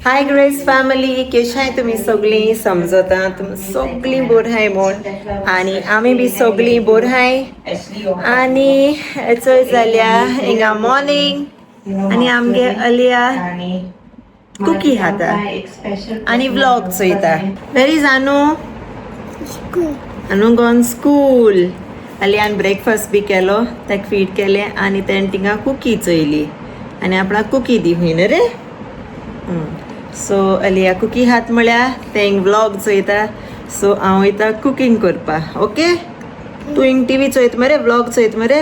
हाय grace family, केशाय तुमी सगळीं? समजता तुमी सगळीं बोरहाय म्हूण आनी आमी बी सगळीं बोरहाय. आनी चोय जाल्या हिंगा मॉर्निंग आनी आमगे अलिया कुकी खाता आनी व्लॉग चोयता. Where is Anu? Anu gone school. अलियान breakfast बी केलो, ताका फीड केलें आनी तेणें तिंगा कुकी चोयली आनी आपणाक कुकी दी हुंय न्हू रे. सो अलिया कुकी हात म्हळ्यार तें व्लॉग चोयता. सो हांव वयता कुकींग करपाक. ओके, तूं हिंग टीवी चोयत मरे, व्लॉग चोयत मरे.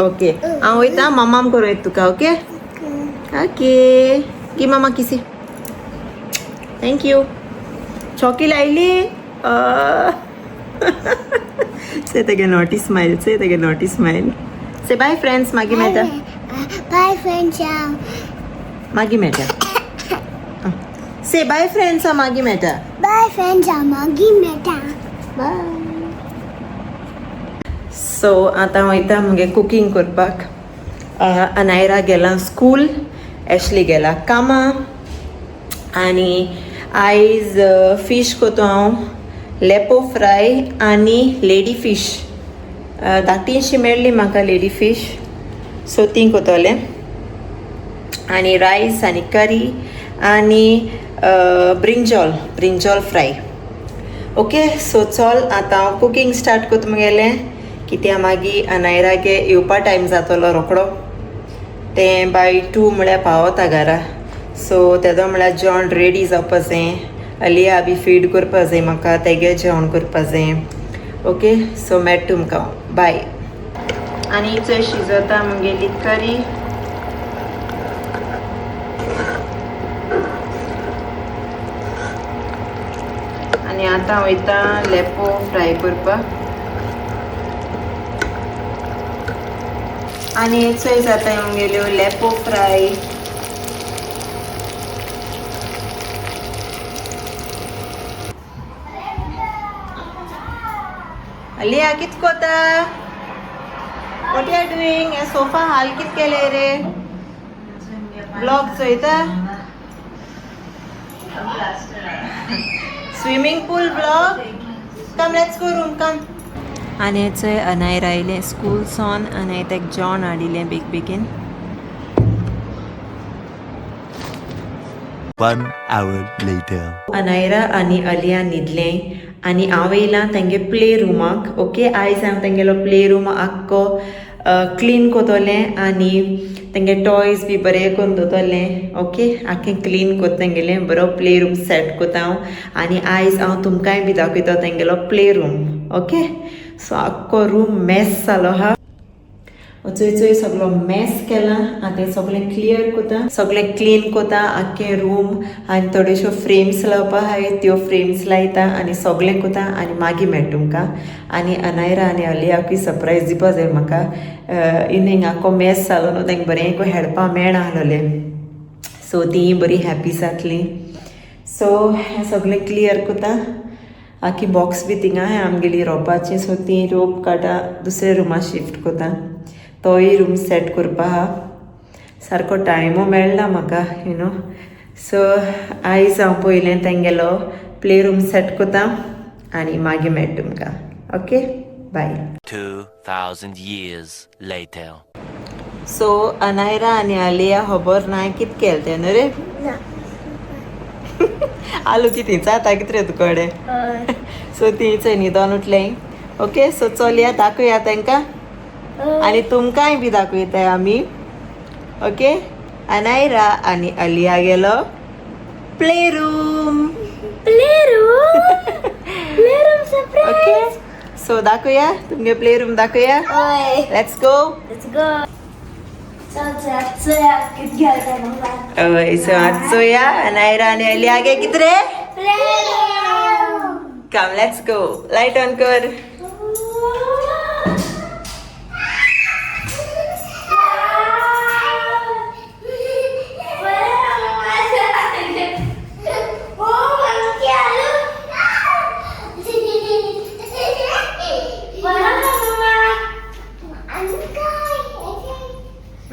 ओके, हांव वयता, मामाम करूं येता तुका. ओके ओके, गी मामा किसी. Thank you. चॉकी लायली. से तेगे नॉटी स्मायल, से तेगे naughty smile. Say bye friends, मागीर मेळटा. Bye, friends. मागीर मेळटा. से बाय फ्रेंड्स, मागीर मेळटा. Bye, friends. मागीर मेळटा. बाय. सो आतां वयता मुगे कुकींग करपाक. अनायरा गेला स्कूल, एशली गेला कामां आनी आयज फीश कोतो हांव, लेपो फ्राय आनी लेडी फीश. धाकटीशी मेळ्ळी म्हाका लेडी फीश, सो ती कोतोलें आनी रायस आनी करी आनी brinjal, brinjal fry. Okay, so चल आतां हांव कुकींग स्टार्ट करता मुगेलें, कित्या मागीर अनायरागे येवपा टायम जातलो रोकडो. तें बाय 2 म्हळ्यार पावता घरा. सो तेदो म्हळ्यार जेवण रेडी जावपा जाय. अलिया बी फीड करपा जाय म्हाका, तेगे जेवण करपा जाय. ओके, सो मेळटा तुमकां, बाय. आनी चोय शिजता मुगेली करी. आनी आतां वयता लेपो फ्राय करपाक. आनी चोय जाता मुगेल्यो लेपो फ्राय. अलिया, कित कोता? What you are doing? हे सोफा हाल कित केले रे? ब्लॉग चोयता? Swimming pool vlog. Come, let's go room, come. आनी चोय अनायरा आयलें स्कूल सोन आनी तेक जेवण हाडिल्लें बेग बेगीन. One hour later. Anayra आनी अलिया न्हिदलें आनी हांव येयलां तेंगे प्ले रुमाक. ओके, आयज हांव तेंगेलो प्ले रूम आख्खो क्लीन कोतोलें आनी तेंगे टॉयज बी बरें करून दवरतलें. ओके, आख्खें क्लीन कोत तेंगेलें, बरो प्ले रूम सेट कोता हांव आनी आयज हांव तुमकांय बी दाखयता तेंगेलो प्ले रूम. ओके, सो आख्खो रूम मेस जालो आहा. चोय चोय, सगलो मेस केला. आतां सगळें क्लियर कोता, सगळें क्लीन कोता आख्खें रूम आनी थोड्योश्यो फ्रेम्स लावपा आहाय, त्यो फ्रेम्स लायता आनी सगळें कोता आनी मागीर मेळटा तुमकां. आनी अनायरा आनी अलियाकूय सरप्रायज दिवपा जाय म्हाका. इन हिंगा आख्खो मेस जालो न्हू, तांकां बरें हेडपा मेळना आसलोलें, सो तीं बरी हॅप्पी जातलीं. सो हें सगळें क्लियर कोता. आखी बॉक्स बी थिंगा आहाय आमगेली रोवपाची, सो ती रोप काडटा, दुसऱ्या रुमा शिफ्ट कोता. तोय रूम सेट करपा आहा. सारको टायमू मेळना म्हाका you know. सो आयज हांव पयलें तेंगेलो प्ले रूम सेट कोता आनी मागीर मेळटा तुमकां. Okay, bye. 2,000 years later. So Anaira आनी आलिया खबर ना कित केलें तें न्हू रे. ना. आलू कितें जाता कितें रे तुकडे? सो ती चोय न्हिदोन उठलें. ओके, सो चलया दाखोवया तांकां आनी तुमकांय बी दाखयताय आमी. ओके, अनायरा आनी अलिया गेलो play room. Play room. Play room surprise. Okay, so दाखोवया तुमगे प्ले रूम दाखोवया. ओय. Let's go. Let's go. चल चल चल, कित गेलं मग? हय, सो आतां चोया अनायरा आनी अलिया गे कितें रे. Play room. Come, let's go. Light on कर.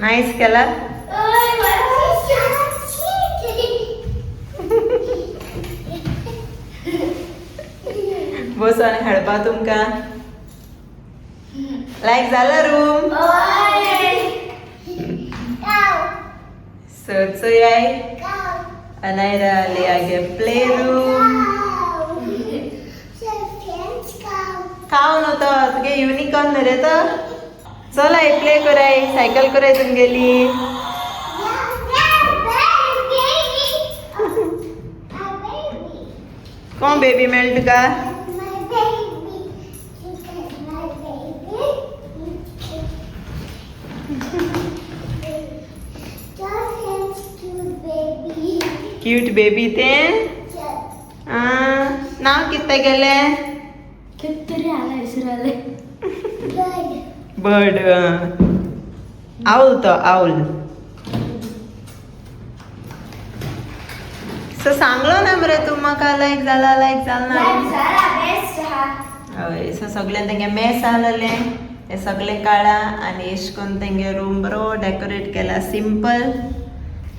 नायस केला. बसून खेळपा तुमकां. लायक जाला रूम. सो चोयाय अनायरा अलियागे प्ले रूम. काव न्हू तो तुगे युनिकॉर्न न्हू रे तो. चल आई प्ले कराय, सायकल कराय तुमगेली. कोण बेबी मेळ तुका? क्यूट बेबी ते. नाव कितें गेलें? कितरी आला विसरले. बर्ड. आउल तो आउल. सो सांगलो ना मरे तूं म्हाका लायक जाला, लायक जाला ना. बेस्ट हा. हय, सो सगळें तेंगे मेस आहलेलें हें सगळें काडा आनी एश कोन्न तेंगे रूम बरो डेकोरेट केला सिंपल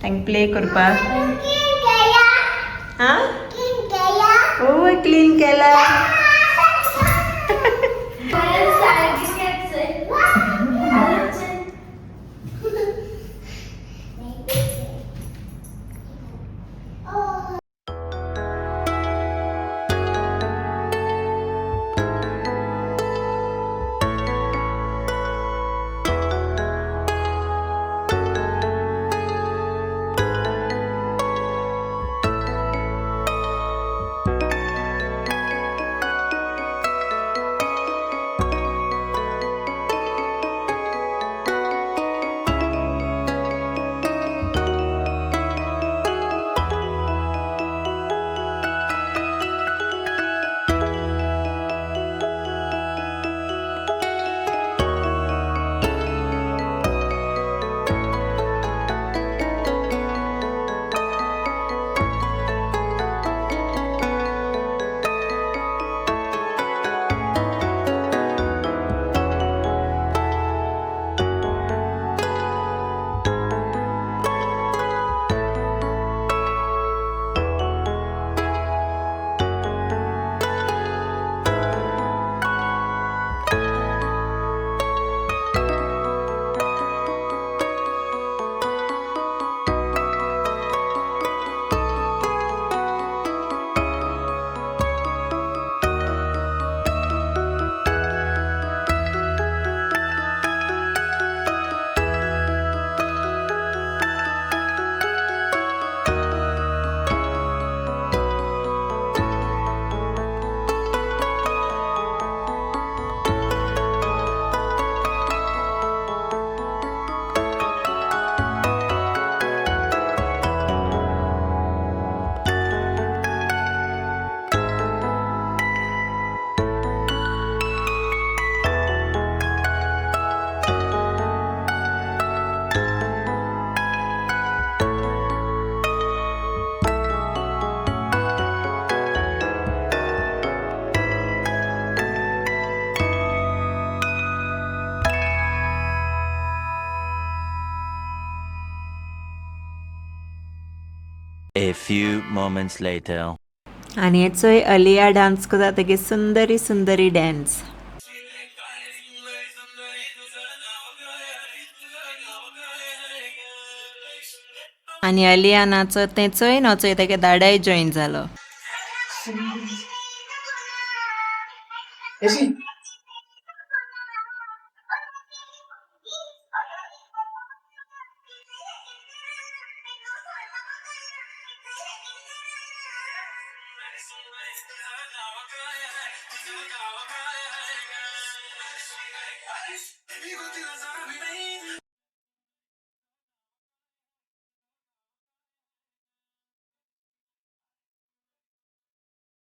तेंक प्ले करपाक. आं, हय, क्लीन केला. A few moments later. आनी हेचोय अलिया डांस करता तेगे सुंदरी सुंदरी डांस. आनी अलिया नाचत तें चोय नचोय तेगे दाडाय जॉईन जालो.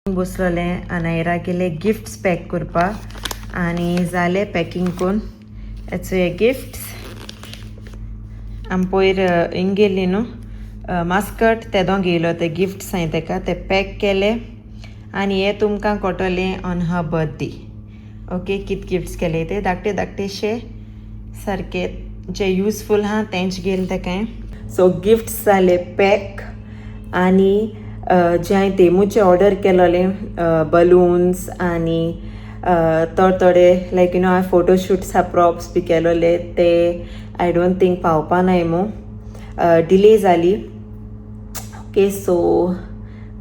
बसलोलें अनायरा गेले गिफ्ट्स पॅक करपाक आनी जालें पॅकिंग करून. हेचो हे गिफ्ट्स आमी पयर हिंग गेल्ली न्हू मास्कट, तेदो घेयलो ते गिफ्ट्स हांवें तेका, ते पॅक केले आनी हे तुमकां कळटलें ऑन हर बर्थडे. ओके, कित गिफ्ट्स केले ते धाकटे धाकटेशे सारके जे युजफूल आहा तेंच घेयले तेका. सो गिफ्ट्स जाले पॅक आनी जे हांवें तेमूचे ऑर्डर केलोलें बलून्स आनी थोडे थोडे लायक you know हांवें फोटोशूट्सा प्रॉप्स बी केलोले ते I don't think पावपा नाय मू, डिले जाली. ओके, सो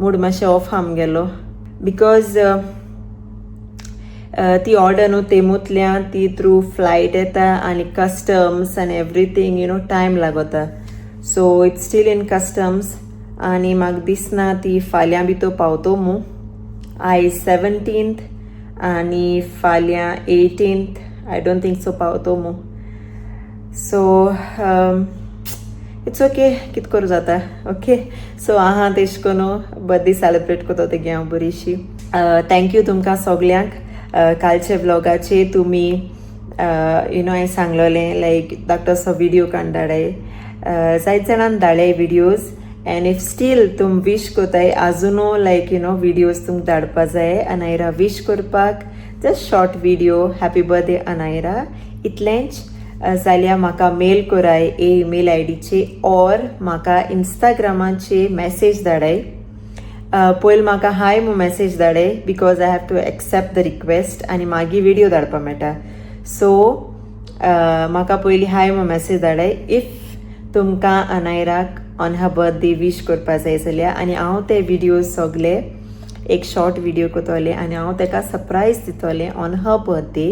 मूड मातशें ऑफ आमगेलो because ती ऑर्डर न्हू तेमूंतल्यान ती थ्रू फ्लायट येता आनी कस्टम्स आनी एवरीथींग you know time लागता. So it's still in customs आनी म्हाका दिसना ती फाल्यां भितर पावतो मू. आयज 17th आनी फाल्यां 18th. I don't think so पावतो मू. सो it's okay, कित करूं जाता. ओके, सो आहा तेश कोन्न बर्थडे सेलिब्रेट करता तेगे हांव बरीशी. Thank you तुमकां सगल्यांक. कालचे व्लॉगाचे तुमी you know हांवें सांगलोलें लायक धाकटोसो विडियो काडून धाडाय. जायत जाणान धाडले विडियोज एंड if still तुम विश कोताय आजुनू लायक you know videos तुमकां धाडपा जाय अनायरा विश करपाक, just short video, happy birthday Anayra, इतलेंच जाल्यार म्हाका मेल कराय ए ईमेल I डीचे ऑर म्हाका इंस्टाग्रामाचे मॅसेज धाडाय. पयलीं म्हाका हाय म्हूण message धाडाय because I have to accept the request आनी मागीर विडियो धाडपाक मेळटा. सो म्हाका पयलीं हाय म्हूण मॅसेज धाडाय if तुमकां अनायराक ऑन हर बर्थडे विश करपा जाय जाल्यार आनी हांव ते विडियोज सगले एक शॉर्ट विडियो करतलें आनी हांव ताका सरप्रायज दितलें ऑन हर बर्थडे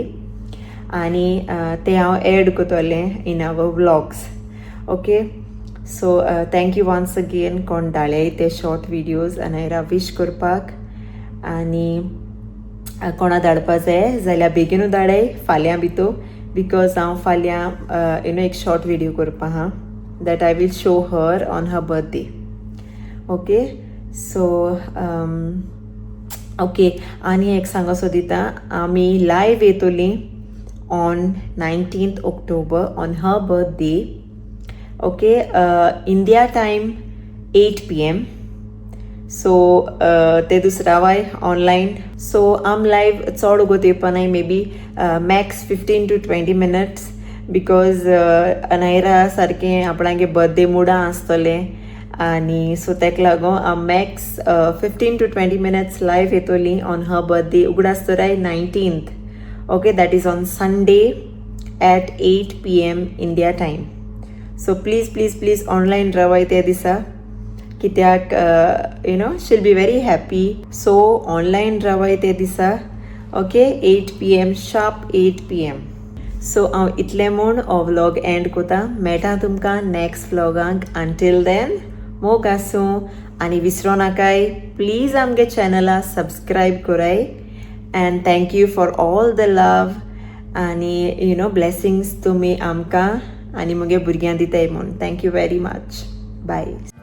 आनी ते हांव एड करतलें in our vlogs. Okay, so thank you once again कोण धाडले ते शॉर्ट विडियोज अनायरा विश करपाक आनी कोणा धाडपा जाय जाल्यार बेगीनू धाडाय फाल्यां भितर because हांव फाल्यां you know एक शॉर्ट विडियो करपा आहा that I will show her on her birthday. Okay, so okay, आनी एक सांगो सोदिता, आमी लायव्ह येतली on 19th October on her birthday. Okay, India time 8 p.m. So ते दुसरावाय ऑनलायन. सो आम लायव्ह चड वगत येवपा नाय, maybe max 15 to 20 minutes because Anayra सारकें आपणागे बर्थडे मुडां आसतलें आनी सो तेका लागून हांव max 15 to 20 minutes live येतोली on her birthday. उगडास दवराय, 19th, okay, that is on Sunday at 8 p.m. India time. So please, please, please online रावाय त्या दिसा कित्याक you know she'll be very happy. So online रावाय त्या दिसा, okay, 8 p.m. sharp, 8 p.m. So हांव इतलें म्हूण हो व्लॉग एंड कोता. मेळटा तुमकां नॅक्स्ट व्लॉगांक. अंटील then मोग आसूं आनी विसरो नाकाय, प्लीज आमगे चॅनला सबस्क्रायब कराय and thank you for all the love आनी you know blessings तुमी आमकां आनी मुगे भुरग्यां दिताय म्हूण. Thank you very much, bye.